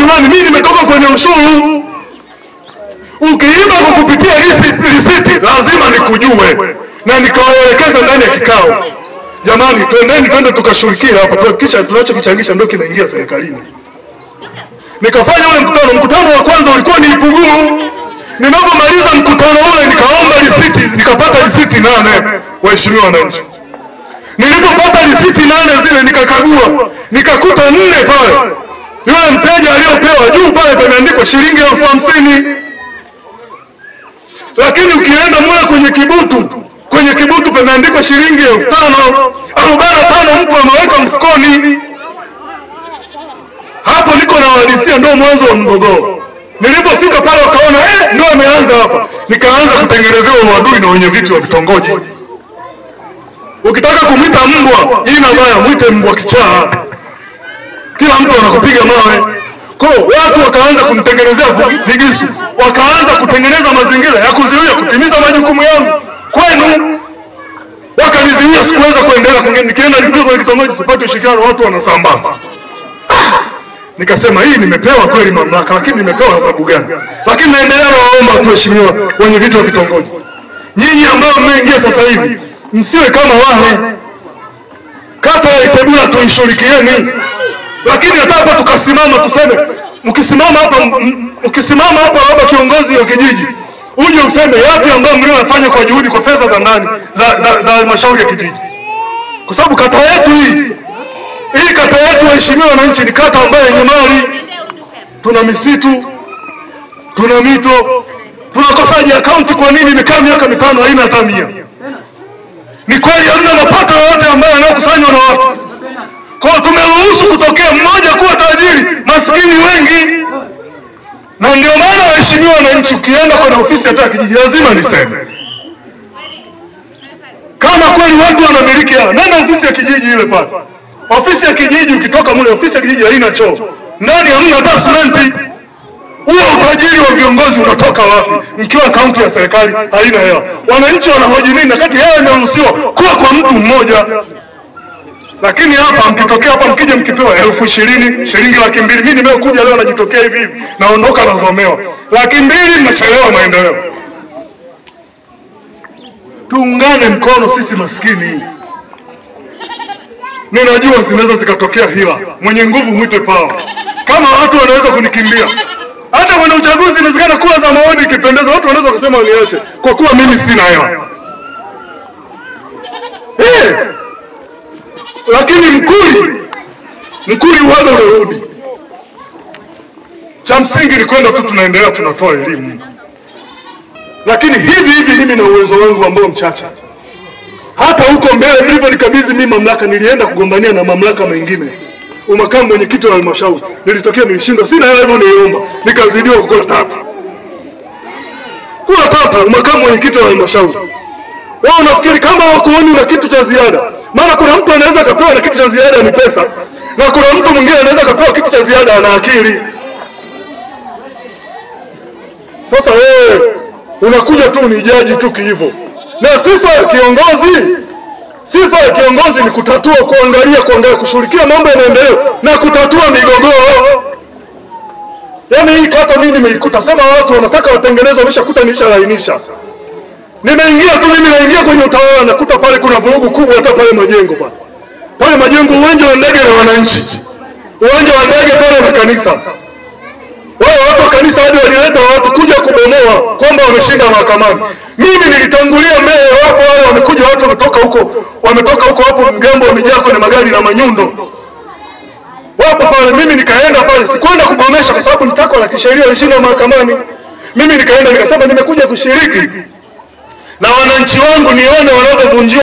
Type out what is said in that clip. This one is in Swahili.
diwani, mimi nimetoka kwenye ushuru. Ukiiba kwa kupitia risiti lazima nikujue. Na nikawaelekeza ndani ya kikao, jamani, twendeni twende tukashughulikie hapa, tuhakikisha tunachokichangisha ndio kinaingia serikalini. Nikafanya ule mkutano. Mkutano wa kwanza ulikuwa ni Ipuguru. Ninapomaliza mkutano ule nikaomba risiti, nikapata risiti 8, waheshimiwa wananchi. Nilipopata risiti 8 zile nikakagua, nikakuta 4 pale. Yule mteja aliyopewa juu pale pameandikwa shilingi 50,000. Lakini ukienda mule kwenye kibutu pameandikwa shilingi 5,000, 45 mtu ameweka mfukoni. Hapo niko na wadisia, ndio mwanzo wa mgogoro. Nilipofika pale wakaona ndio ameanza hapa. Nikaanza kutengenezewa uadui na wenye viti wa vitongoji. Ukitaka kumwita mbwa jina baya, mwite mbwa kichaa. Kila mtu anakupiga mawe. Kwa watu wakaanza kumtengenezea vigisu, wakaanza kutengeneza mazingira ya kuzuia kutimiza majukumu yangu kwenu. Wakanizuia, sikuweza kuendelea. Nikienda nikifika kwenye kitongoji sipati ushirikiano, watu wanasambaa. Nikasema hii nimepewa kweli mamlaka, lakini nimepewa adhabu gani? Lakini naendelea nawaomba tuheshimiwa wenye viti wa vitongoji, nyinyi ambao mmeingia sasa hivi, msiwe kama wale. Kata ya Itebula tuishirikieni. Lakini hata hapa tukasimama tuseme, mkisimama hapa labda kiongozi wa kijiji uje useme yapi ambayo mliyofanya kwa juhudi kwa fedha za ndani za halmashauri ya kijiji. Kwa sababu kata yetu hii kata yetu, waheshimiwa wananchi, ni kata ambayo yenye mali. Tuna misitu, tuna mito. Tunakosaje akaunti? Kwa nini imekaa miaka 5 haina hata 100? Ni kweli hamna mapato yoyote ambayo yanayokusanywa na watu. Kwa tumeruhusu kutokea mmoja kuwa tajiri, maskini wengi. Na ndio maana waheshimiwa wananchi, ukienda kwenye ofisi hata kijiji lazima niseme, kama kweli watu wanamiliki hela, nenda ofisi ya kijiji ile pale. Ofisi ya kijiji ukitoka mule, ofisi ya kijiji haina choo, ndani hamna hata simenti. Huo utajiri wa viongozi unatoka wapi mkiwa kaunti ya serikali haina hela? Wananchi wanahoji nini wakati hela imeruhusiwa kuwa kwa mtu mmoja? Lakini hapa mkitokea hapa mkija mkipewa 20,000, shilingi 200,000, mimi nimekuja leo najitokea hivi hivi, naondoka nazomewa 200,000, mnachelewa maendeleo. Tuungane mkono sisi maskini. Ninajua zinaweza zikatokea hila, mwenye nguvu mwite pawa. Kama watu wanaweza kunikimbia, hata kwenye uchaguzi inawezekana kuwa za maoni ikipendeza, watu wanaweza kusema waniache kwa kuwa mimi sina hela. Lakini mkuli uwaga unarudi. Cha msingi ni kwenda tu, tunaendelea tunatoa elimu. Lakini hivi hivi mimi na uwezo wangu ambao mchache, hata huko mbele mlivyonikabidhi mimi mamlaka, nilienda kugombania na mamlaka mengine. Umakamu mwenyekiti wa halmashauri nilitokea, nilishindwa, sina hela, hivyo niliomba nikazidiwa kula tatu. Kula tatu makamu mwenyekiti wa halmashauri. Wao unafikiri kama wakuoni na kitu cha ziada? Maana kuna mtu anaweza kapewa na kitu cha ziada ni pesa, na kuna mtu mwingine anaweza kapewa kitu cha ziada ana akili. Sasa wewe unakuja tu ni jaji tu kiivo. Na sifa ya kiongozi, sifa ya kiongozi ni kutatua, kuangalia, kushughulikia mambo ya maendeleo na kutatua migogoro. Yaani hii kata mimi nimeikuta, sema watu wanataka watengeneze, wameshakuta nishalainisha. Nimeingia tu mimi, naingia kwenye utawala nakuta pale kuna vurugu kubwa, hata pale majengo pale. Pale majengo, uwanja wa ndege na wananchi. Uwanja wa ndege pale na kanisa. Wao watu wa kanisa hadi walileta watu kuja kubomoa kwamba wameshinda mahakamani. Mimi nilitangulia mbele, wapo wale wamekuja watu wametoka huko hapo mgambo, wamejaa kwenye magari na manyundo. Wapo pale, mimi nikaenda pale, sikwenda kubomesha kwa sababu mtako la kisheria walishinda mahakamani. Mimi nikaenda nikasema nimekuja kushiriki na wananchi wangu nione wanavyovunjiwa